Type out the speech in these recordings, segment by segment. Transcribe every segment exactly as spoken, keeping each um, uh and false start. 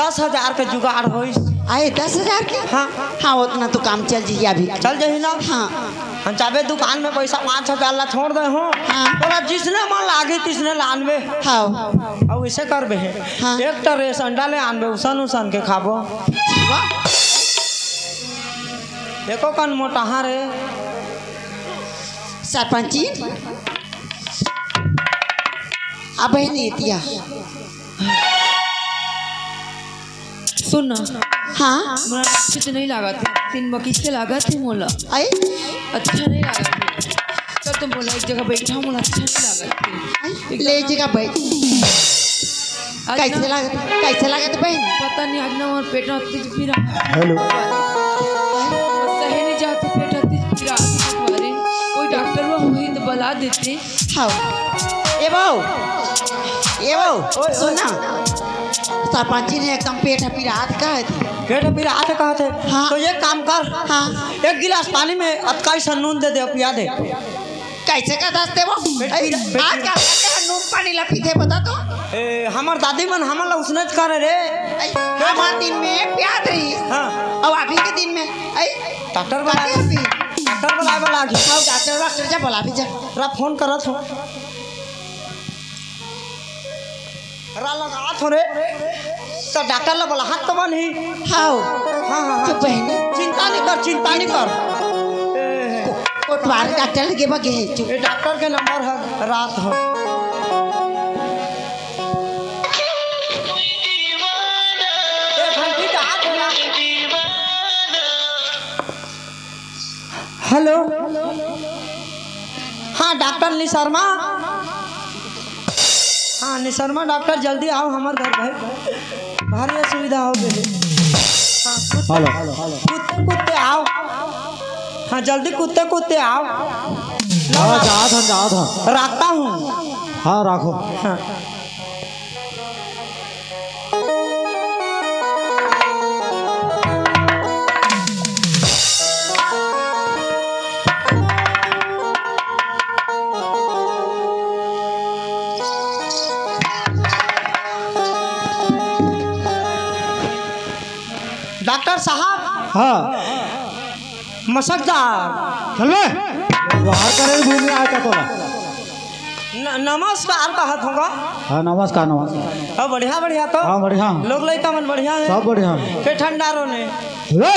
दस हजार के जुगाड़ होइस। आए, दस हजार के? हाँ। हाँ, ओतना तो काम चल जाही अभी। चल जाही ना? हाँ। हम जाबे दुकान में पैसा पाँच हजार ला छोड़ दे हो। हाँ। तोला जिसने मन लागी तिसने लानबे। हाँ। अउ इसे करबे हे। हाँ। एक टा रेस अंडा ले आनबे, उसन उसन के खाबो। वाह। एको कन मोटाहा रे। सरपंची, अब हे नीतिया। सुन ना। हाँ? मोला अच्छा तो नहीं लागत हे, तीन बकीस के लागत हे मोला। आई? अच्छा नहीं लागत हे। चल तुम बोला एक जगह बैठा, मोला अच्छा नहीं लागत हे। आई? ले जगह बैठ। आज कैसे ना लागत, कैसे लागत बहन? पता नहीं, आज ना हमारे पेट में अतिज पीरा। हेलो। सही नहीं जाती, पेट अतिज पीरा। कोई डॉक्टर हुआ हुई तो बला देते। हाँ। ए बहू, ए बहू, ओए, ओए। सुन ना। सरपंची ने एकदम पेट पिरात कहत हे। पेट पिरात कहत हे? हाँ। तो एक काम कर। हाँ। एक गिलास पानी में अतकाई सा नून दे दे, पिया दे। कैसे कहत हस ते वो? पेट ए, पिरा-, पेट आज पिरा- काल के नून पानी ला पीथे, बता तो। ए, हमर दादी मन हमन ला उसने करे रे। ए, हमर दिन में पियात रही। हाँ। अउ अभी के दिन में, ए, डॉक्टर बलाए। अभी। डॉक्टर बलाए वाला आगे। हाँ, डॉक्टर, डॉक्टर जा बलाबे जा। रा फोन करत हो। रा लगात हो रे। तो डॉक्टर ला बलाहत तो बन ही। हाँ। हाँ, हाँ, हाँ। चुप बहनी। चिंता नहीं कर, चिंता नहीं कर। ए, को-, कोटवार डॉक्टर लगे बगे हे, चुप। ए, डॉक्टर के नंबर हे, रात हो। ए, घंटी का हाथ हो ना। हेलो। हाँ, डॉक्टर निशर्मा। हाँ, निशर्मा डॉक्टर, जल्दी आओ हमर घर भाई। भारी असुविधा हो गई। हाँ, कुत्ते, हेलो। कुत्ते, कुत्ते आओ। हाँ, जल्दी कुत्ते, कुत्ते आओ। हाँ, जात हन, जात हन। रखता हूँ। हाँ, रखो। हाँ। डॉक्टर साहब। हाँ। मसकदार। चल बे। व्यवहार करे भूमि आए का तोला। न-, नमस्कार कहत होगा। हाँ, नमस्कार, नमस्कार। हाँ, बढ़िया, बढ़िया तो। हाँ, बढ़िया। लोग लइका मन बढ़िया हे। सब बढ़िया। के ठंडा रोने। ले।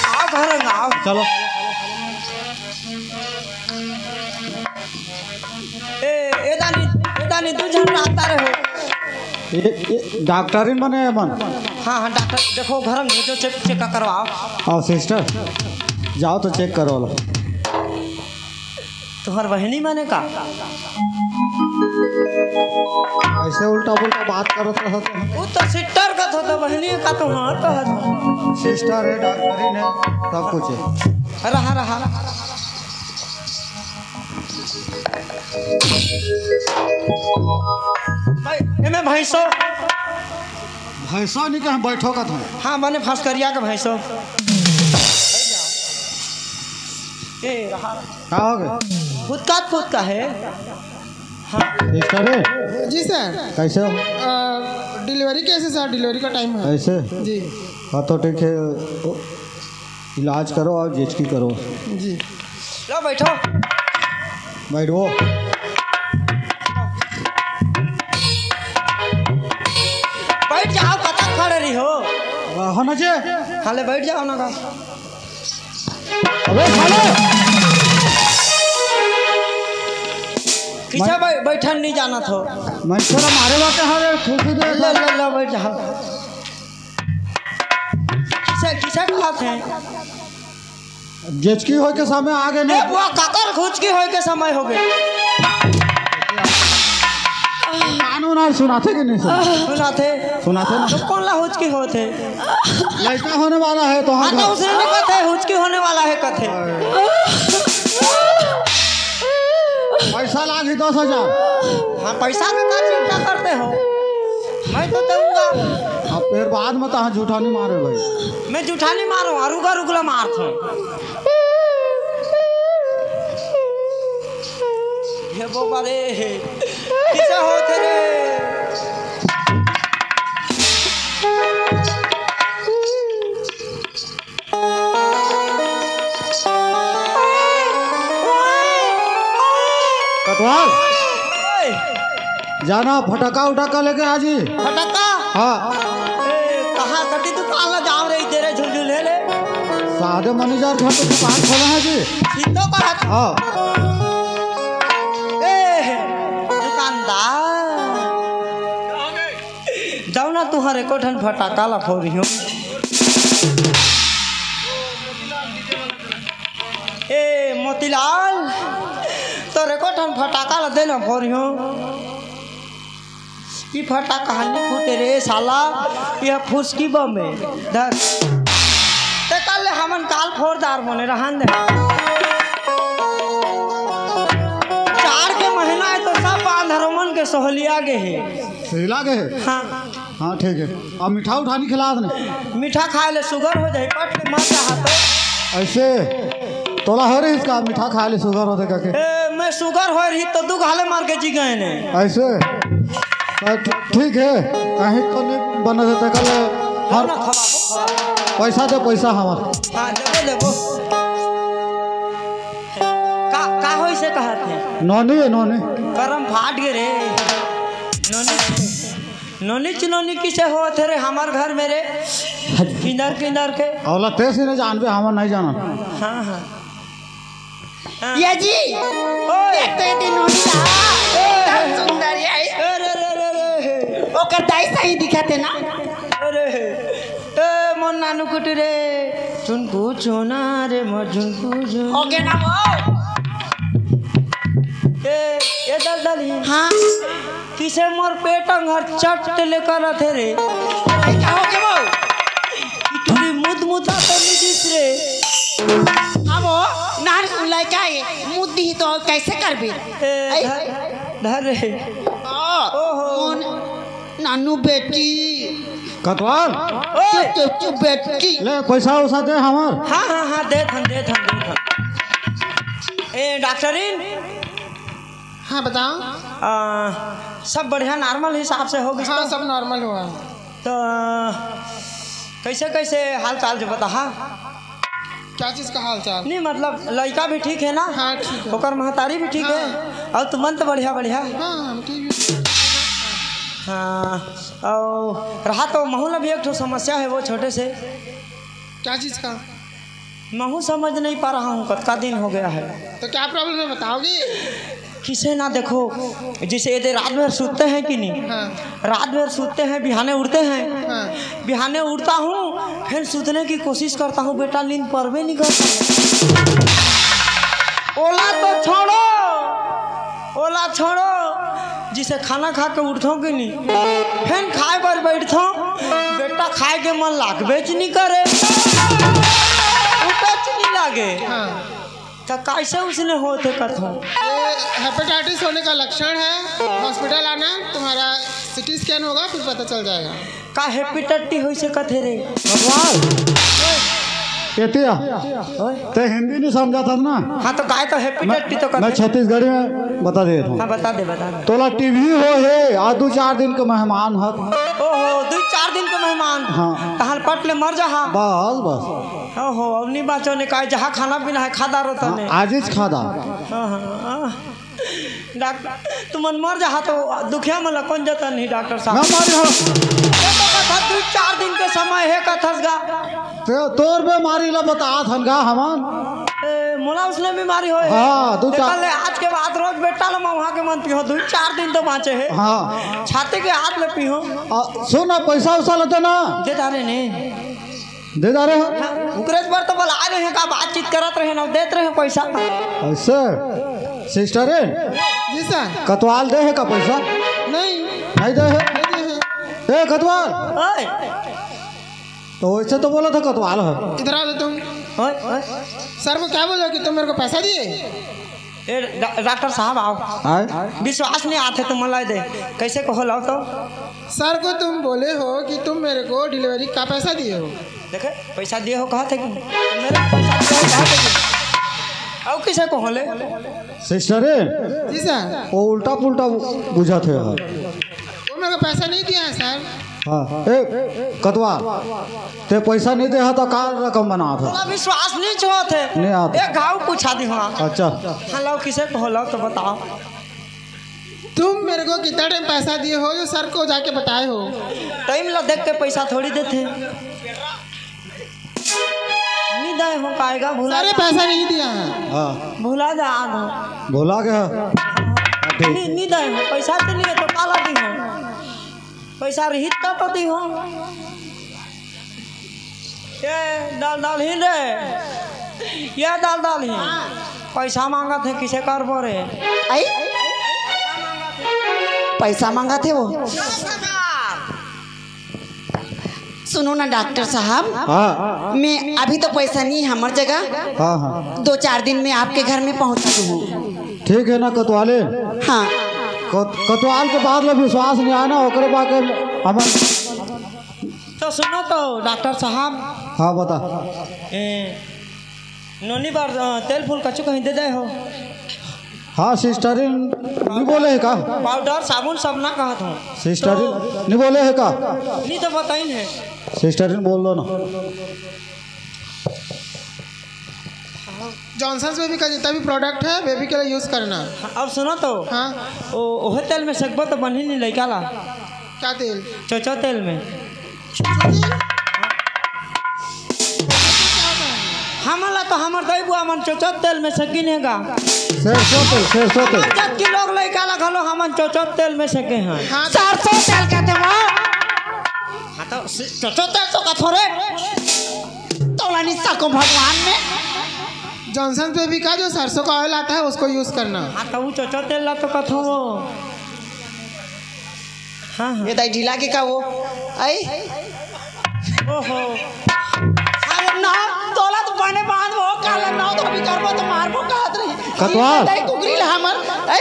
आओ घर में, आओ। चलो। ए, ए दानी, ए दानी, दू झन रहता रहे। ए, ए, डॉक्टरी मने मन। हाँ, हाँ, डॉक्टर, देखो, घर में जो चेक, चेक करवाओ। आओ, सिस्टर, जाओ तो चेक करवा लो। तुम्हार बहनी माने का? ऐसे उल्टा पुल्टा बात करत रहत हे। वो तो सिस्टर का तो, तो बहनी का तो हाँ कहत हो। सिस्टर हे, डॉक्टरी ने, सब कुछ हे। रहा, रहा। भाई, एमे भैंसो। भैंसो नहीं कहा बैठो का था। हाँ, माने फसकरिया के भैंसो। ए, रहा। का हो गए? खुद का, खुद का है। हाँ। सिस्टर हे? जी सर। कैसे हो? अ, डिलीवरी कैसे सर? डिलीवरी का टाइम है। ऐसे? जी। हाँ, तो ठीक है। इलाज करो और जेचकी करो। जी। लो, बैठो। बैठो। बैठ जाओ, कतक खड़े रही हो? वाह, हो ना जे। हाँ, ले, बैठ जाओ ना का। अबे, खा ले। किसे मैं बै-, बैठन नहीं जाना था। मैं थोड़ा मारे वाला है रे, खुशी दे। ले, ले, ले, बैठ जाओ। किसे, किसे कहत हे? जेचकी होय के समय आ गए ए, ना। वो काकर हुचकी होय के समय हो गए। कानून और सुनाथे कि नहीं सुनाथे? सुनाथे। सुनाथे ना। तो कौन ला हुचकी होत हे? लड़का होने वाला है तो हाँ, तो हाँ। उसने नहीं कहते, हुचकी होने वाला है कहते। पैसा लागी दस हजार। हाँ, पैसा में का चिंता करते हो? मैं तो दूंगा। अब फिर बाद में तो हाँ झूठा नहीं मारे भाई। मैं जूठा नहीं मारूं, अरुगा रुगला मारत हूं। हे बाबा रे, किसे होत हे रे? कोतवाल, ओए, जाना फटाका उटाका लेके आ जी। फटाका? हाँ। ए, कहाँ कती दुकान ला जाम रही तेरे झुलझुल है ले? सादे मैनेजर घर पे दुकान खोला है जी। सीधो बात। हाँ। ए, दुकानदार, जाओ ना, तुहर एको ठन फटाका ला फोरियो। ए मोतीलाल, तोर एको ठन फटाका ला दे ना फोरियो। ई फटाका हन्नी फूटे रे साला, यह फुसकी बम है। धर। ते कर ले, हमन काल फोरदार होने रहन दे। चार के महीना है तो सब बांधरो मन के सोहलिया गे है। सही लागे है। हाँ। हाँ, ठीक है। अब मीठा उठा नहीं खिला देने। मीठा खाए ले सुगर हो जाए, पट ले मर जा तो। ऐसे तोला हो रही इसका मीठा खाए ले सुगर होते करके? ए, मैं सुगर हो रही तो दू घाले मार के जी गए ने। ऐसे? तो ठी-, ठीक है, कहीं तो नहीं बना देता कल। हर ना खवाबो, खवाबो। पैसा दे, पैसा हमार। हाँ, देबो, देबो। का, का होइसे कहत हे? नोनी है, नोनी। करम फाट गे रे। नोनी, नोनी चिनोनी किसे होत हे रे हमर घर में रे? किंदर किंदर के। औला तेसी नहीं जानबे, हमर नहीं जाना। हाँ, हाँ। हाँ। ये जी, ओए। देख तो ये तीनों ही ला। ओए। एकदम सुंदर ये है। अरे, अरे, अरे, अरे। ओकर दाई सही दिखत हे ना? अरे, ए, मोर नानू कुटी रे। झुनकू झोना रे, मोर झुनकू झोना। ओके ना वो? ए, ए दलदली। हाँ। किसे मोर पेट अंग हर चट ले करत हे रे? अरे, का हो गे वो? ई टुरी मुद मुदा तो नहीं दिस रे। हाँ वो, नान लइका है, मुद ही तो कैसे करबे? ए, ऐ? धर, धर रे। आ, ओहो। कौन? नानू बेटी। कतवाल। ओए। चुप, चुप, चुप, बेटी। ले, पैसा वैसा दे हमार। हाँ, हाँ, हाँ, दे थन, दे थन, दे थन। ए, डॉक्टरिन। हाँ, बताओ। आ, सब बढ़िया, नॉर्मल हिसाब से हो गई हाँ, तो? सब नॉर्मल हुआ। तो कैसे, कैसे हाल चाल जो बता, हाँ? क्या चीज का हाल चाल? नहीं, मतलब, लड़का भी ठीक है ना? हाँ, ठीक है। ओकर महतारी भी ठीक है? हाँ। और तुमन तो बढ़िया, बढ़िया। हाँ, हम ठीक है। हाँ, और रहा तो महू ला भी एक ठो समस्या है वो छोटे से। क्या चीज का? महू समझ नहीं पा रहा हूँ, कतका दिन हो गया है। तो क्या प्रॉब्लम है, बताओगी? किसे ना देखो, जैसे ये दे रात भर सोते हैं कि नहीं? हाँ। रात भर सोते हैं, बिहाने उठते हैं। हाँ। बिहाने उठता हूँ, फिर सोतने की कोशिश करता हूँ, बेटा नींद परबे नहीं करता। ओला तो छोड़ो, ओला छोड़ो, जिसे खाना खा के उठथों कि नहीं, फिर खाए बर बैठथों, बेटा खाए के मन लागबेच नहीं करे, उठच नहीं लागे। हाँ। तो कैसे उसने होते कथों? ये हेपेटाइटिस होने का लक्षण है, हॉस्पिटल आना, तुम्हारा सीटी स्कैन होगा, फिर पता चल जाएगा। का हेपेटाइटिस होइसे कथे रे? भगवान, केतिया, ओए। ते हिंदी नहीं समझा था ना? हाँ, तो काय तो हेपेटाइटिस तो मैं कथे। छत्तीसगढ़ी में बता देत हूँ। हाँ, बता दे, बता दे। तोला टीबी हो हे, आ दू चार दिन के मेहमान हत। ओहो, दू चार दिन के मेहमान। हाँ। तहाल पट ले मर जा, हाँ। बस, बस। ओहो, अब नहीं बाचो ने काय, जहाँ खाना पीना है, खा डारो हाँ, तने। आजिज खा डार। हाँ, हाँ, हाँ। डॉक्टर, तुमन मर जाहा तो दुखिया मन ला कोन जतन ही, डॉक्टर साहब? मैं मारी हूँ। ये तो कथा दू चार दिन के समय है कथस गा। ते तोर बीमारी ला बतात हन गा हमन। ए, मोला उसने बीमारी होए। हाँ, दू चार एकर ले आज के बाद रोज बेटा ला मैं वहाँ के मन पीहो, दू चार दिन तो बाँचे है। हाँ। छाती के हाथ ले पीहो। आ, सुन ना, पैसा उसा लेते ना। दे डारे ने। दे डारे हो? हाँ, ओकरे बर तो बला रहे हैं, का बातचीत करत रहे ना, देत रहे पैसा। ऐसे? सिस्टर है? जी सर। कतवाल दे है का पैसा? नहीं। नहीं दे है? नहीं दे है। ए, कतवाल। ओए। तो वैसे तो बोला था कतवाल है। इधर आ लो तुम। ओए, ओए। सर को क्या बोला कि तुम मेरे को पैसा दिए? ए, डा-, डॉक्टर साहब आओ। आए? विश्वास नहीं आते तुम ला दे। कैसे कहो लाओ तो? सर को तुम बोले हो कि तुम मेरे को डिलीवरी का पैसा दिए हो। देखे, पैसा दिए हो कहा थे कि मेरे पैसा दिए हो कहा थे कि। आओ किसे को होले? सिस्टर है? जी सर। वो उल्टा पुल्टा बुझा थे यार। वो मेरे को पैसा नहीं दिया है सर। हाँ, ए, कतवा, ते पैसा नहीं दे हा तो का रकम बना था? थोड़ा विश्वास नहीं छो थे। नहीं आता। एक घाव पूछा दी हुआ। अच्छा। हाँ, लाओ किसे को होला तो बताओ। तुम मेरे को कितना टाइम पैसा दिए हो जो सर को जाके बताए हो? टाइम ला देख के पैसा थोड़ी देथे। नहीं दे हो, कायगा भुला सर, ये जा। पैसा नहीं दिया है। हाँ। भुला जा आधा। भुला गया। हाँ, ठीक। नहीं, नहीं दे हो, पैसा तो नहीं है तो काला दी हो। पैसा रहित तो, तो दी हो। ये दलदलहीन रे, ये दलदलहीन। पैसा मांगत हे, किसे करबो रे? आई? पैसा मांगत हे वो। सुनो ना डॉक्टर साहब, हाँ। मैं अभी तो पैसा नहीं है हमर जगह। हाँ, हाँ। दो चार दिन में आपके घर में पहुंचा दूँ। ठीक है ना, कतवाले? हाँ। कत-, कतवाल के बाद ले विश्वास नहीं आना, ओकरे बाद के हमर तो सुनो तो डॉक्टर साहब। हाँ, बता। ए, नोनी बर, अ, तेल फूल कछु कहीं दे दे हो। हाँ, सिस्टरिन नहीं बोले है का? पाउडर, साबुन सब ना कहत हो। सिस्टरिन तो नहीं बोले है का? नहीं तो बताइन है। सिस्टरिन बोल दो ना। जॉनसन्स बेबी का जितना भी प्रोडक्ट है, बेबी के लिए यूज़ करना। अब सुनो तो। हाँ। ओ, ओहे तेल में सकबो तो बनी नहीं लइका ला। क्या तेल? चोचो तेल में। हमला तो हमर दाई बुआ मन चोचो तेल में सकिन हे गा। सरसों तेल, सरसों तेल। हमर जात के लोग लइका ला घलो हमन चोचो तेल में सके हैं। हाँ, तो सरसों तेल कहते हो? हाँ, तो स-, चोचो तेल तो कथो रे। तोला नहीं सको भगवान में। जॉनसन बेबी का जो सरसों का ऑयल आता है, उसको यूज़ करना। हाँ, तो वो चोचो तेल ला तो कथो वो। हाँ, हाँ। ये दाई ढीला के का वो? आई? ओहो। अरे ना, तोला तो बने बांध वो, काला ना तो अभी करबो तो मारबो कहत रही। कतवा? दाई कुकरी ला हमर, आई?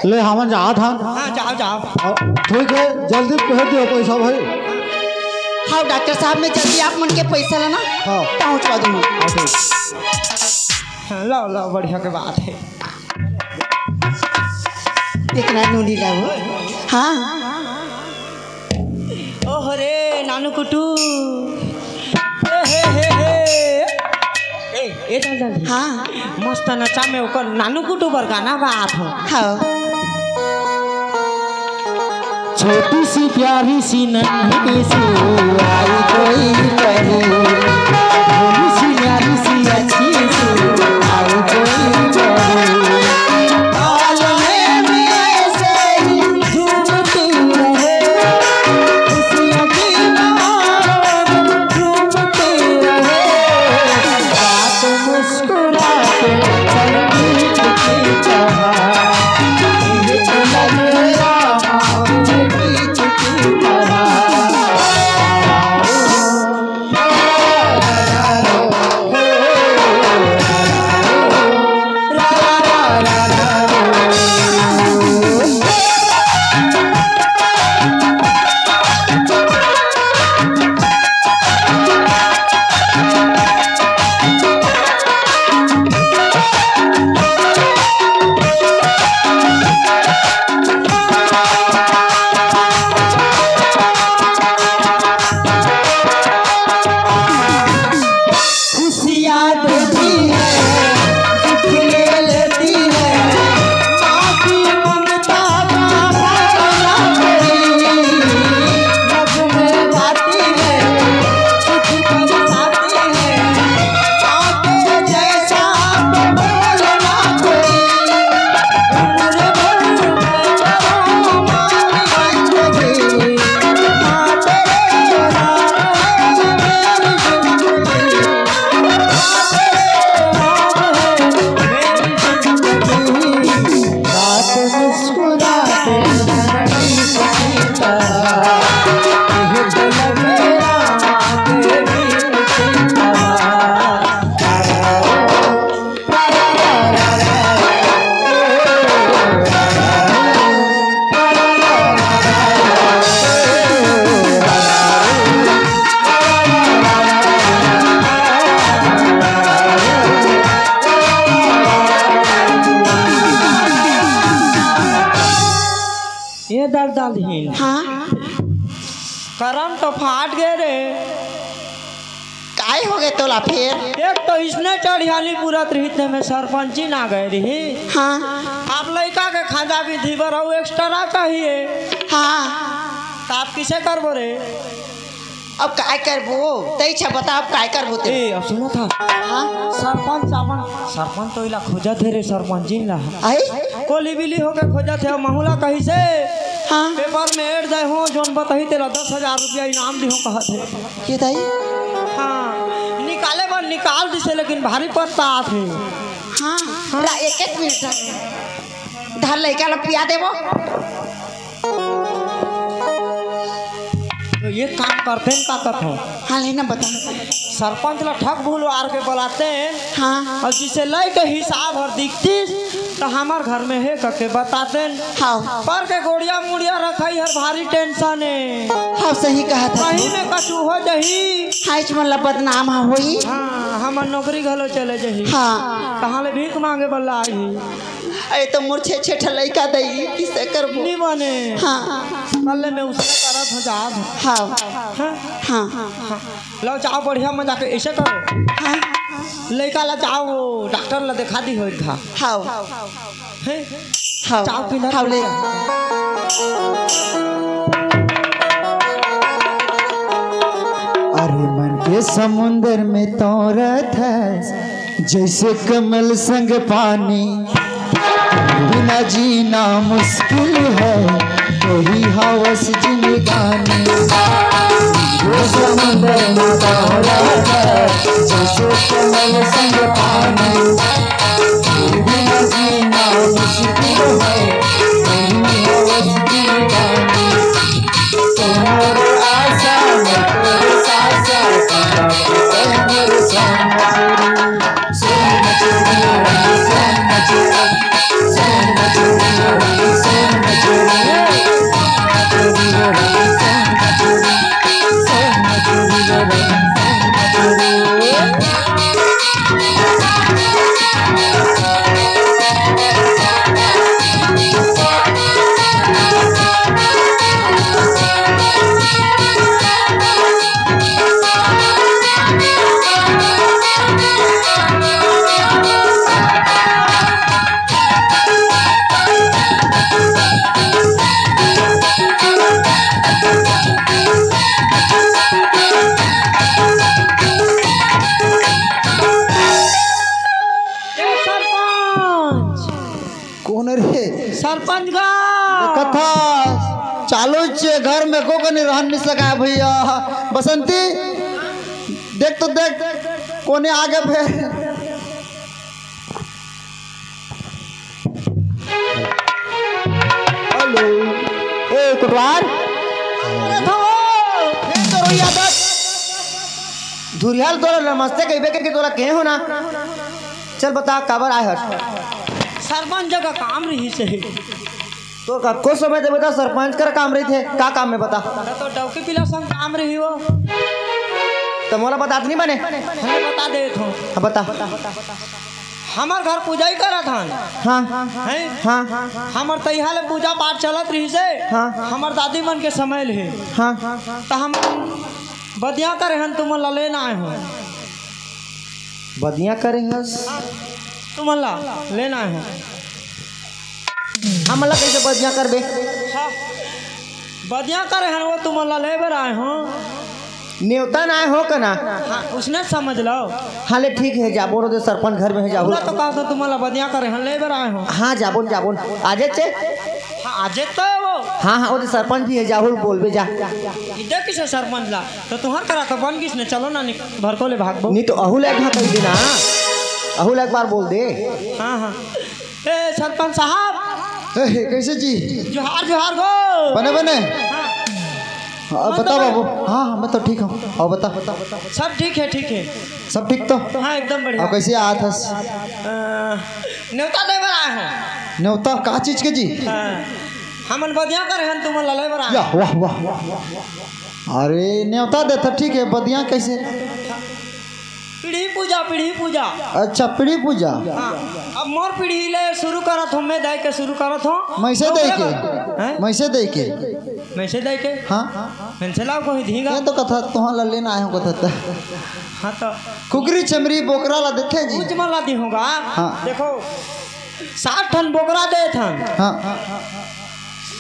ले, हमन जात हन। हाँ, जाओ, जाओ। हाँ, ठीक है, जल्दी भेज दियो पैसा भाई। हाँ, डॉक्टर साहब, मैं जल्दी आप मन के पैसा ला ना हाँ। पहुँचवा दूँगा। हाँ, ठीक। हाँ, लाओ, लाओ, बढ़िया के बात है। इतना नूनी लाओ। हाँ। ओह रे, नानू कुटू। ए, हे, हे, हे। ए, ए, चल, चल। हाँ। मस्त नचा में ओकर नानू कुटू बर गाना गात हो। हाँ। छोटी सी प्यारी सी नन्ही सी आई कोई परी, भोली सी न्यारी सी अच्छी सी आई कोई परी। ताल में भी ऐसे ही झूमती रहे, खुशियों की बहारों में झूमती रहे। रात मुस्कुराते संगीत की तरह, ये लग रहा खुशियाँ देती है, दुख ले लेती है, माँ की ममता का भावना मेरी नभ में गाती है, दुख बरसाती है, माँ के जैसा तो बोलना कोई। ये दलदलहीन। हाँ। करम तो फाट गए रे। का ए, हो गए तोला फेर। एक तो इसने चढ़ियाली पूरत रही थे, मैं सरपंची ना गए रही। हाँ। आप लइका के खाजा विधि बर अउ एक्स्ट्रा चाहिए। हाँ। त आप किसे करबो रे? अब काय करबो? तई छा बता, अब काय करबो ते? ए, अब सुनो था। हाँ? सरपंच अपन, सरपंच तो इला खोजत हे रे, सरपंची ला। आई? कोली बिली होके खोजत हे, महूला कहिसे? हाँ। पेपर में एड दे हो, जोन बताही तेला दस हजार रुपया इनाम दिहो कहत हे। के दाई? हाँ, निकाले बर निकाल दिसे, लेकिन भारी पछतात हे। हाँ, ला एक एक मिनट धर। धर लइका ला पिया देबो। तो ये काम करते हैं, का करते हैं? हाँ, लेना बता। सरपंच ला ठग भूल आर के बुलाते हैं। हाँ। अउ जिसे लइके हिसाब हर दिखतीस, त हमर घर में हे कके बताते हैं। हाँ। पर के गोड़िया मुड़िया रखाई हर भारी टेंशन है। हाँ, सही कहा था। कहीं में कछु हो जही। हाँ, इच मन ला बदनाम हा होई। हाँ, हमर नौकरी घलो चले जही। हाँ। कहाँ ले भीख मांगे बल्ला आई। अरे तो मोर छे छे ठा लइका दई, किसे करबो? नी बने। हाँ। कल ले मैं उसने करत हो जाब। हाँ। हाँ? हाँ। हाँ। लो जाओ बढ़िया मजा के ऐसे करो। हाँ। लइका ला जाओ वो डॉक्टर ला दिखा दी हो एक घा। हाँ। हैं? हाँ। जाओ पिलर हाँ, ले। अरे मन के समुंदर में तोरत है जैसे कमल संग पानी, बिना जीना मुश्किल है, वही हवस जिंदगानी। वो समुंदर में तोरत है जैसे कमल संग पानी, बिना जीना मुश्किल है, वही हवस जिंदगानी। ए सरपंच। कौन रे? सरपंच गा। कथा चालू छे, घर में को कनी रहन नहीं सका भैया। बसंती, देख तो देख, कोने आगे फेर। हेलो। ए, कोटवार। ए, तोरो यादव। धुरियाल तोला नमस्ते कहिबे के तोला के हो ना? चल बता, काबर आए हस? सरपंच जगह काम रहिसे। तो कतको समय दे बता, सरपंच कर काम रहिथे, का काम में बता? तो डौकी पीला संग काम रही हो। तो मोला बतात नहीं बने? हमें बता दे थो। हाँ, बता। हमर घर पूजा ही करत हन। हाँ। हैं? हाँ। हमर तैहा ले पूजा पाठ चलत रहिसे। हाँ। हमर दादी मन के समय ले। हाँ। त हम बदिया करे हन, तुमन ला लेना आए हो। बदिया करे हस? तुमन ला लेना आए हो। हमन ला कैसे बदिया करबे? हाँ। बदिया करे हन, वो तुमन ला ले बर आए हो। नेवता ना आए हो कना? हाँ, उसने समझ लो। हाँ ले ठीक है, जाबो रो दे सरपंच घर में है, जाहू। पूरा तो कहा था तुमन ला बदिया करे हन, ले बर आए हो। हाँ जाबो न, जाबो न। आजे चे? हाँ, आजे तो है वो। हाँ, हाँ, वो तो सरपंच भी है, जाहू ल बोलबे जा। इधर किसे सरपंच ला? तो तुहर करा तो बन किसने? चलो ना, निक-, भर को ले भागबो। नहीं तो अहू ले एक बार कह देना। अहू ले एक बार बोल दे। हाँ, हाँ। ए, सरपंच साहब। ए, कैसे जी? जोहार, जोहार गो। बने, बने। हाँ। हाँ, मत बता दबाओ। बाबू। हाँ, हाँ, मैं तो ठीक हूँ। और बता। सब ठीक है, ठीक है। सब ठीक तो? हाँ, एकदम बढ़िया। और कैसे आत हस? अ, नेवता दे बर आए हैं। नेवता का चीज के जी? हाँ। हमन बदिया करे हन, तुमन ला ले बर आए। या, वाह, वाह, वाह, वाह। अरे, नेवता देता, ठीक है, बदिया कैसे? पीढ़ी पूजा, पीढ़ी पूजा। अच्छा, पीढ़ी पूजा। हाँ, अब मोर पीढ़ी ले शुरू करत हो, मैं दाई के शुरू करत हो। मैं से दाई के? हैं? मैसे दे के। मैसे दे के? हाँ। मैसे लाओ कोई धींगा। ये तो कथा तुहां ला लेना आए हो कथा त। हाँ तो। कुकरी छमरी बोकरा ला देथे जी। कुछ मन ला दी होगा। हाँ। देखो, सात ठन बोकरा दे थन। हाँ।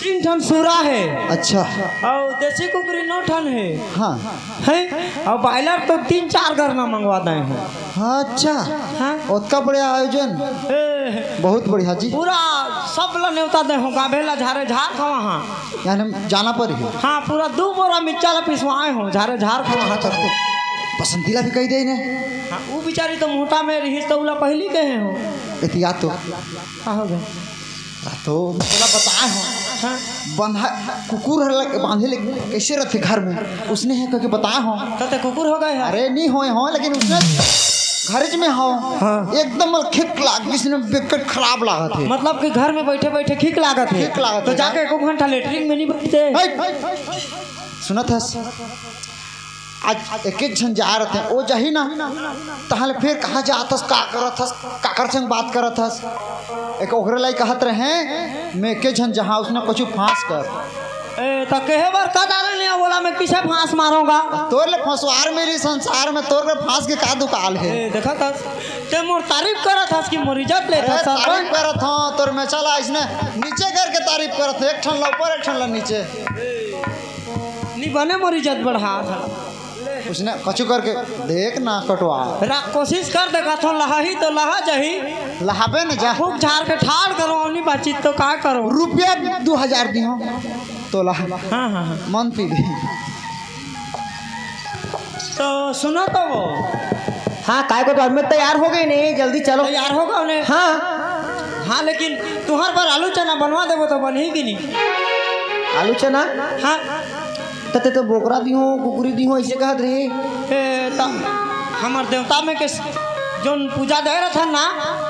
तीन ठन सूरा हे। अच्छा। अउ देसी कुकरी नौ ठन हे। हाँ। हैं? अउ बॉयलर तो तीन चार घर ना मंगवा दे हो। हाँ, अच्छा। हाँ। ओतका बढ़िया आयोजन। ए, बहुत बढ़िया जी। पूरा सब ला नेवता दे हो, गाभे ला झारे झार खवा हाँ। यानी जाना पड़ही। हाँ, पूरा दू बोरा मिर्चा ला पिसवाए हो, झारे झार खवा हाँ। बसंती ला भी कही दे ने। हाँ, वो बेचारी तो मोटा में रहिस तो उला पहली कहे हो। एतिया तो। का हो गए? तो तोला बताए हो। हाँ। बंधा कुकुर हर लग-, बांधे ले कैसे रथे घर में, उसने है करके बताए हो। तो ते कुकुर हो गए है। अरे नहीं होए हो, लेकिन उसने घर में हो। हाँ। एकदम खिक लाग, किसी ने बिकट खराब लागत है। मतलब कि घर में बैठे बैठे खिक लागत है। खिक लागत तो है। जाके एको घंटा लेटरिन में नहीं बैठते। है। सुनत हस? आज एक एक झन जा रथे, ओ जाही ना, तहले फिर कहाँ जात हस, का करत हस, काकर संग बात करत हस। एक ओकरे लाई कहत रहे, मैं एक झन जहाँ उसने कुछ फांस कर। ए, त कहे बर का डाले नहीं बोला, मैं किसे फांस मारूंगा? तोर ले फंसवार मेरी संसार में, तोर ले फांस के का दुकाल है? ए, देखा था, ते मोर तारीफ करत हस कि मोर इज्जत लेत अरे, हस, सरपंच? तारीफ करत हूँ, तोर में चला इसने नीचे करके तारीफ करत है, एक ठन ला ऊपर, एक ठन ला नीचे। नी बने मोर इज्जत बढ़ा। उसने कछु करके देख ना कटवा। रा-, कोशिश कर दे, कथो लहा ही तो लहा जाही। लहाबे न जा। खूब झार के ठाड़ करो, नहीं बातचीत तो का करो? रुपया दू हजार दिहो तो लहा। हाँ, हाँ, हाँ। मन पी भी। तो सुनो तो वो। हाँ, काय को तो अब मैं तैयार हो गई नहीं, जल्दी चलो। तैयार हो गए ने? हाँ। हाँ, लेकिन तुहर बर आलू चना बनवा देबो तो बनही कि नहीं? आलू चना? हाँ। त ते तो बोकरा दिहो, कुकरी दिहो, ऐसे कहत रहे। ए, त हमर देवता में के स-, जोन पूजा दे रथन ना,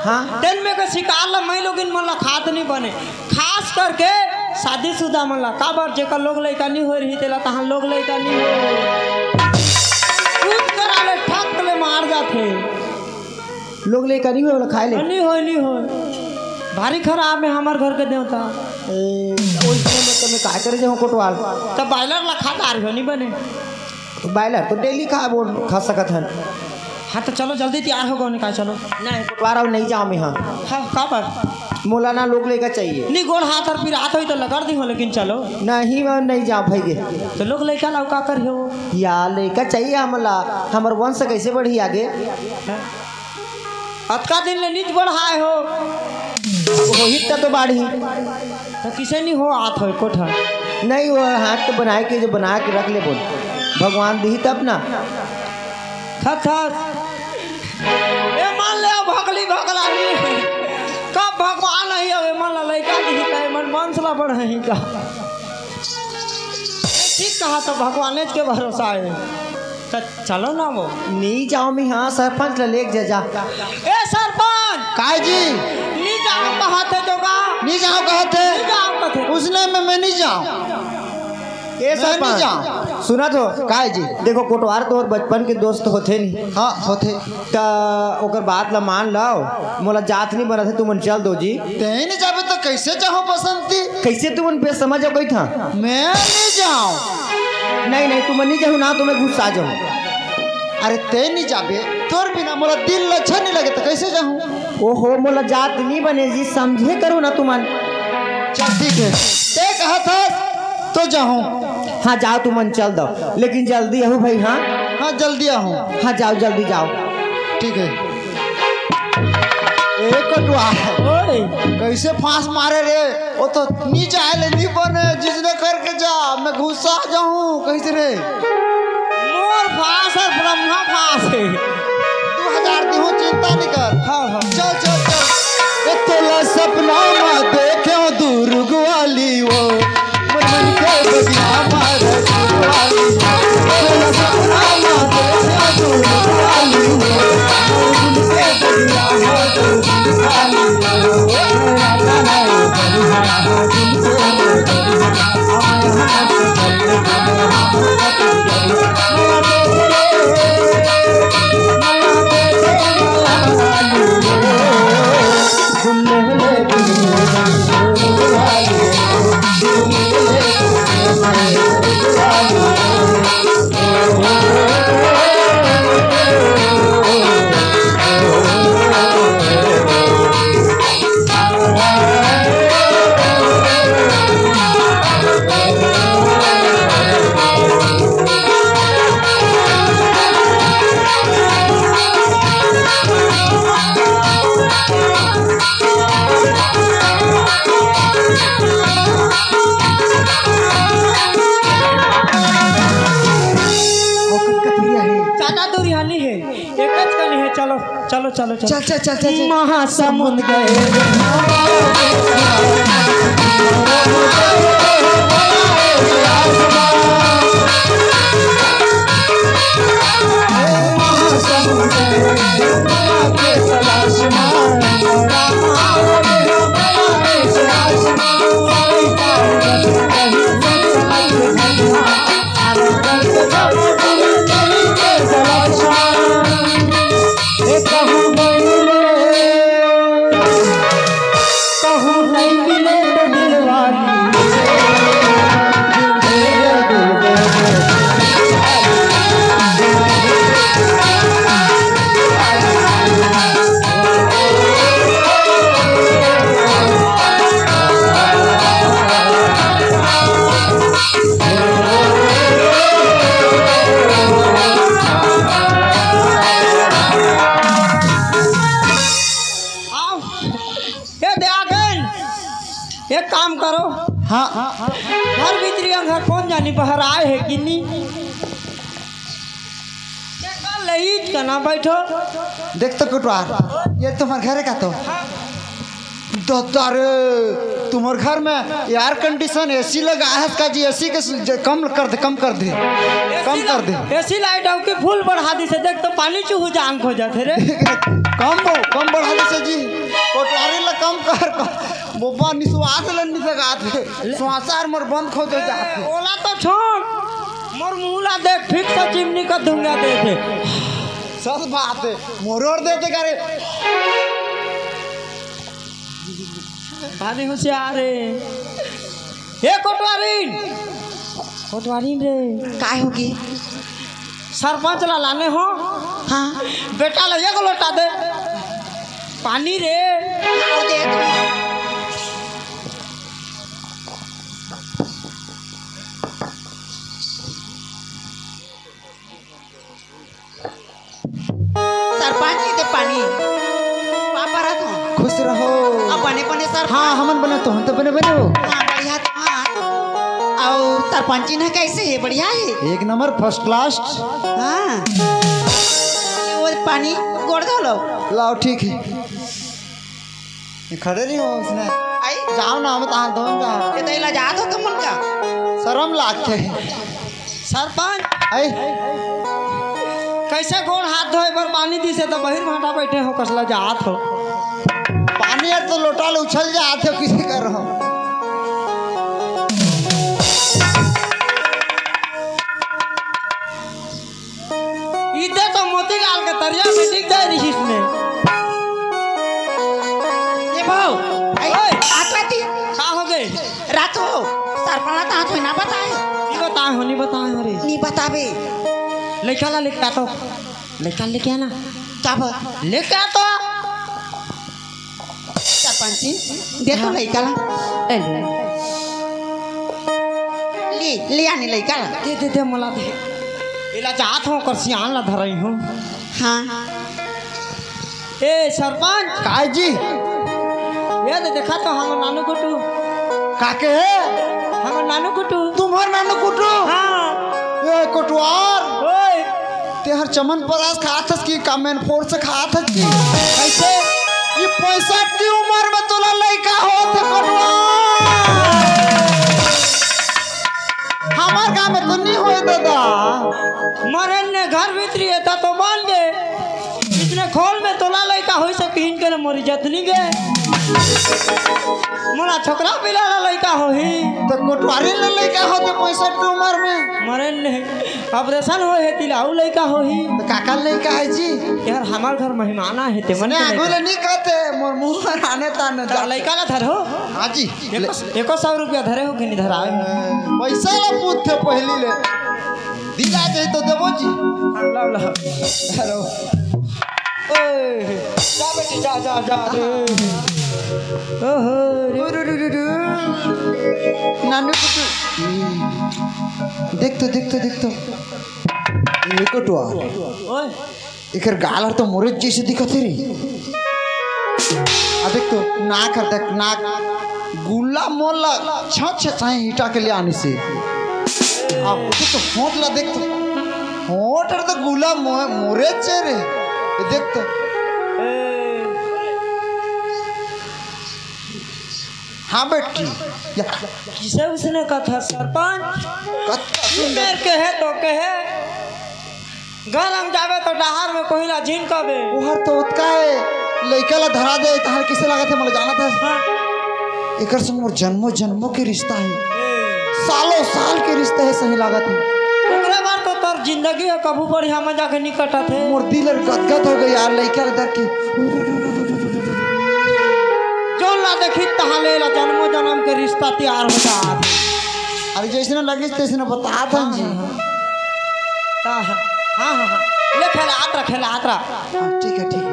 हाँ। तेन में के शिकार ला मैं लोगिन मन ला खात नहीं बने। खास करके शादीशुदा मन ला। काबर जेकर लोग लइका नहीं होए रही, तेला तहां लोग लइका नहीं होए। कुछ करा ले, ठक ले मार जाथे। लोग लइका नहीं होए, ओला खाए ले। नहीं होए, नहीं होए। भारी खराब है हमर घर के देवता। ए, ओइसने में तमे काय करे जाहूं कोटवाल? त बॉयलर ला खा डार हो, नहीं बने। तो बॉयलर तो डेली खा, वो खा सकत हन। हाँ, तो चलो जल्दी तैयार हो गो, निकाल चलो। नहीं, कोटवार, नहीं जाओ मैं, हाँ। हाँ, काबर? मोला ना लोग लइका चाहिए। नहीं, गोड़ हाथ और पिरात होई तो लगड़ दी हो, लेकिन चलो। नहीं, मैं नहीं जाओ भाई गे। तो लोग लइका लाओ का करियो? या लइका चाहिए हमला, हमर वंश कैसे बढ़ी आगे? हाँ। अतका दिन ले नीच बढ़ाए हो। वही त तो बाढ़ी। तो किसे नहीं हो आत हो कोठा? नहीं, वो हाथ तो बनाए के, जो बना के रख ले बोल। भगवान दिही तब ना। खस खस। ए मान ले भगली भगला नहीं। कब भगवान नहीं हवे, मन ला लइका दिही त मन वंश ला बढ़ही का। ठीक कहा, तो भगवान के भरोसा है। त चलो ना वो। नी जाओ मी, हाँ, सरपंच ला लेके जा, जा। ए सरपंच! काय जी? नी जाओ कहत हे तो का? नी जाओ कहत हे? नी जाओ कहत हे। उसने में मैं नी जाओ। ए मैं नी सरपंच, जाओ। सुना तो। काय जी? देखो, कोटवार तो और बचपन के दोस्त होथे नी। हाँ, होथे। त ओकर बात ला मान लव, मोला जात नी बनत हे, तुमन चल दो जी। तें नी जाबे तो कैसे जाहूं बसंती? कैसे तुमन बेसमझ हो गई था? मैं नी जाऊं। नहीं, नहीं, तुमन नी जाहू ना, तो मैं गुस्सा जाहूं। अरे तें नी जाबे, तोर बिना मोला दिल अच्छा नी लगे, तो कैसे जाहूं? ओहो, मोला जात नी बने जी, समझे करो ना तुमन। चल ठीक है, तें कहा था तो जाहूं। हाँ, जाओ तुमन चल दो, लेकिन जल्दी आहू भाई। हाँ, हाँ, जल्दी आहूं। हाँ, जाओ, जल्दी जाओ। ठीक है। ए कटवा, ओए। कैसे फांस मारे रे? वो तो नी जाए ले नी बने, जिसने करके जा, मैं गुस्सा जाहूं कैसे रे? मोर फांस है, ब्रह्मा फांस है। दू हजार दिहूं, चिंता नी कर। हाँ, हाँ। चल, चल, चल। ए तोला सपना मा देखे दुर्ग वाली वो। चलो, चलो। चल, चल, चल, चल, चल। महासमुंद गए। आओ। ए दे आ गए। एक काम करो। हाँ। घर भीतरी अंग ह कोन जानी बाहर आए हे कि नी? एकर लईच कना बैठो। देख तो कोटवार, ये तुम्हर घर हे का तो? दद्दा रे, तुम्हर घर में air condition, AC लगा हे का जी? AC के ज-, कम कर दे, कम कर दे, कम कर दे। AC लाइट अउ के full बढ़ा दिसे, देख तो पानी चूहू जान खो जाथे रे। कम ब-, कम बढ़ा दिसे जी, कोटवारी ला कम कर, कर। बोबा निश्वास ले नी सकात हे, श्वासार मोर बंद खो जाथे। ओला तो छोड़, मोर मुंह ला देख, ठीक से चिमनी का धुंगा देथे। सच बात हे, मोरोर देथे का रे। अरे होशियार रे। ए कोटवारिन, कोटवारिन रे। काय होगे? सरपंच ला लाने हो? हाँ। बेटा ला एक लोटा दे पानी रे। आओ दे तो। सरपंच जी दे पानी। का परत हो? खुश रहो। अब बने बने सरपंच। हाँ, हमन बने तो हम तो बने बने हो। हाँ, बढ़िया तो हाँ। अउ सरपंची न कैसे हे? बढ़िया हे? एक नंबर, first class। हाँ। वो पानी गोड़ धो लो। लाओ, ठीक हे। ये खड़े नहीं हो उसने। आई? जाओ ना, हम तहाँ दोन जाओ। ये तो इला जात हो तुम मन का। शर्म लागथे। सरपंच। आई? कैसे गोड़ हाथ धोए बर पानी दिसे तो बहिर भाटा बैठे हो, कसला जात हो। पानी हर तो लोटा ले उछल जात हो किसी कर हो। इते तो मोतीलाल के तरिया में दिख जाए रहिस ने। ए भाव, आई, ओए। आत राती। का हो गए? रात हो, सरपंच ला तहाँ तो ना बताए। नी बताए हो, नी बताए हो रे। नी बताबे। लइका ला लेके आ तो। लइका लेके आना। का बा? लेके आ तो। सरपंची, दे तो हाँ। लइका ला। ए, ले। ले, ले आने लइका ला। दे, दे, दे, मोला दे। एला जात हो, कर सियान ला धरई हो। हाँ। ए, सरपंच। काय जी? ये दे, देखा तो हमर नानू कुटू। काके हे? हमर नानू कुटू। तुम्हर नानू कुटू? हाँ। ए, कोटवार। ओए। तेहर चमन परास खात हस कि का मैन फोर्स खात हस कि? कैसे? ये पैंसठ की उमर में तोला लइका होत हे, कोटवा। हमार गाँव में तो नहीं होए दादा। मरे ने घर भीतरी हे ता तो मान गे। इतने खोल में तोला लइका होई सकिन के मोरी जतनी गे। मोला छोकरा पिला ला लइका होही। तो कोटवारी ले लइका होत हे पैंसठ की उमर में। मरे ने। ऑपरेशन होए हे, तिला अउ लइका होही। तो काकर लइका हे जी? यार, हमार घर मेहमान आहे, ते मन सुने, के आगू लइका। ले नहीं कहते, मोर मुंह पर आने ताने तो जा। लइका ला धर हो। हाँ जी। एको, ले। एको सौ रुपया धरे हो कि नहीं धराए? ए, पैसा ला पूछते पहली ले। दिला जाए तो देबो जी। हाँ, लाओ, लाओ। हेलो। ओए, जा बेटी, जा, जा, जा रे। ओहो रे। उरु, रु, रु, रु। नानू कुटू। देख तो, देख तो, देख तो। ए कोटवा। ओए। एकर गाल हर तो मोरे जैसे दिखत हे रे। आ देख तो, नाक हर देख, नाक। गुला मोला छह छह साई ईटा के ले आनी से। आ देख तो, होंठ ला देख तो। होंठ हर तो गुला मो-, मोरे चेहरे। ये देख तो। ए, हाँ बेटी, या किसे उसने कहा था सरपंच? कत-, सुंदर के है तो के है, गरम जावे तो डहार में कोहिला झिनकबे। ओहर तो ओतका है, लइका ला धरा दे, तहार किसे लागत है, मोला जानत है। हाँ। एकर संग मोर जन्मों जन्मों के रिश्ता है, ए। सालों साल के रिश्ता है, सही लागत है। ओकरे बर तो तोर जिंदगी ह कभू बढ़िया मजा के नी कटत हे। मोर दिल हर गदगद हो गे यार, लइका ल देख के। जोन ला देखी तहाँ ले ला जन्मों जन्म के रिश्ता तैयार हो जात। अरे जइसने लगिस तइसने बतात हन जी। हाँ, हाँ, हाँ। ले खेला आत रह, खेला आत रह। हाँ, ठीक है, ठीक है।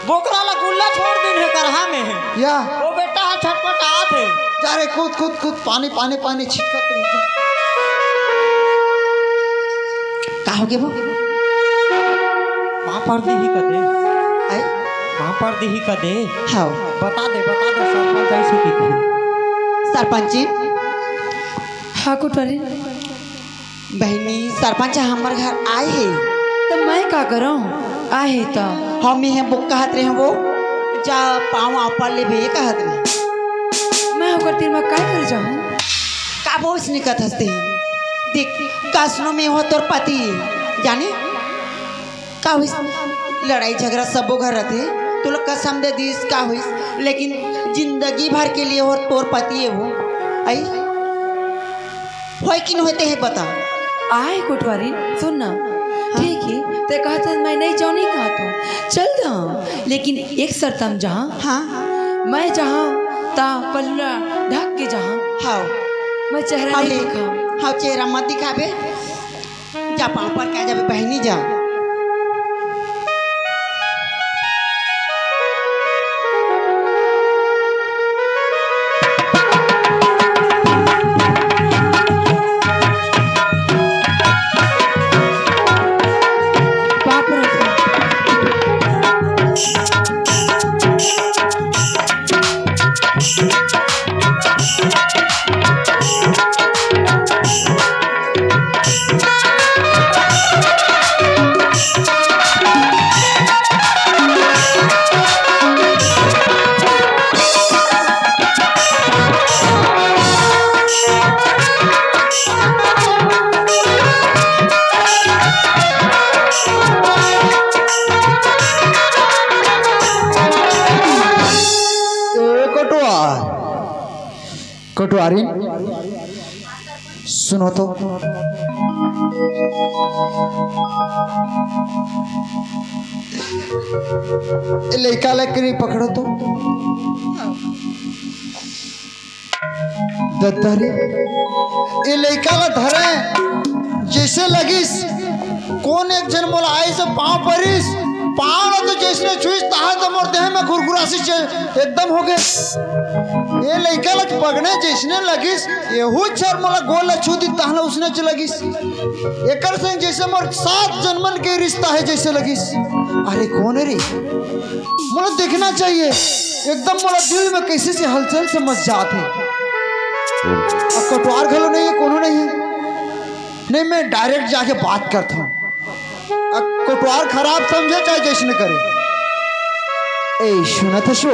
बोकरा ला गुल्ला छोड़ दिन हे करहा में हे। या। वो बेटा ह छटपटात हे। जा रे, कूद, कूद, कूद, पानी, पानी, पानी छिटकत रही। का हो गे वो? पापड़ दिही कदे। आय? पापड़ दिही कदे। हाँ। बता दे, बता दे, सरपंच ऐसे की थी। सरपंच जी। हाँ, कोटवारी। बहिनी, सरपंच हमर घर आए हे। त मैं का करंव? आए हे त। हम इहे बोक कहत रहे वो, जा पाँव आपर लेबे कहत रहे। मैं ओकर तीर म काय कर जाहूँ? का बोस निकत हंसते हैं? देख, कसनो में हो तोर पति, जाने? का होइस? लड़ाई झगड़ा सबो घर रथे। तोला कसम दे दिस, का होइस? लेकिन जिंदगी भर के लिए हो तोर पति है वो। आई? होय कि नहीं होय तेहे बता। आय कोटवारी, सुन ना। हाँ। ठीक है, ते कहत हस मैं नहीं जाऊँ, नहीं कहत हूँ। चल जाऊँ, लेकिन एक शर्त म जाऊँ। हाँ। मैं जाऊँ ता पल्लू ला ढक के जाऊँ। हाँ। मैं चेहरा हाँ, नहीं ले। दिखाऊँ। हाँ, चेहरा मत दिखाबे। जा पाँव पर के आ जाबे बहिनी जा। ए कोटवार, कोटवारिन, सुनो तो। ए लइका ला करी पकड़ो तो। दद्दा रे, ए लइका ला धरे, जइसे लगिस कोन एक झन मोला आइस पाँव परिस, पाँव ला तो जइसने छुइस, तहाँ तो मोर देह में घुरघुरासी च-, एकदम हो गे। ए लइका ला पकड़े जइसने लगिस, एहू झन मोला गोड़ ला छू दिस, तहाँ ला उसने च लगिस। एकर संग जइसे मोर सात जनमन के रिश्ता हे जइसे लगिस। अरे कोन रे? मोला देखना चाहिए, एकदम मोला दिल में कइसे से हलचल से मच जात हे। अब कोटवार घलो नहीं हे, कोनो नहीं हे। नहीं, मैं direct जाके बात करत हूँ। अब कोटवार खराब समझे चाहे जइसने करे। ए, सुनत हस वो?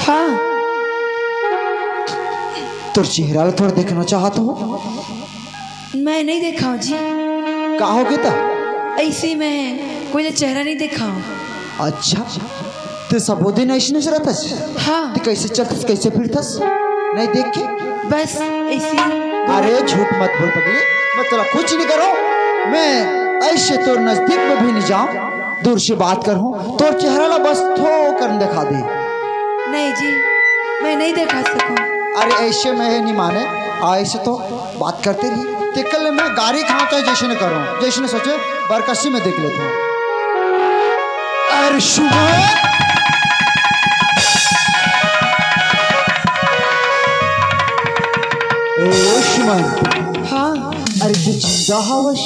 हाँ। तोर चेहरा ला थोड़ा देखना चाहत हूँ। मैं नहीं देखाऊँ जी। का हो गे त? ऐसे मैं कोई ला चेहरा नहीं देखाऊँ। अच्छा, ते सबो दिन अइसने रहथस? हाँ। ते कइसे चलथस, कइसे फिरथस? नहीं देखे? बस ऐसे ही। अरे झूठ मत बोल पगली, मैं तोला कुछ नहीं करूँ। मैं ऐसे तोर नजदीक में भी नहीं जाऊँ, दूर से बात करहूँ, तोर चेहरा ला बस थोकन देखा दे। नहीं जी, मैं नहीं देखा सकूँ। अरे ऐसे मैं नहीं माने, ऐसे तो बात करते रही। तेकर ले मैं गारी खाऊँ चाहे जइसने करूँ, जइसने सोचे बरकसी में देख लेता हूँ। अरे सुमन। ओ सुमन। हाँ। अरे तू जिंदा हवस?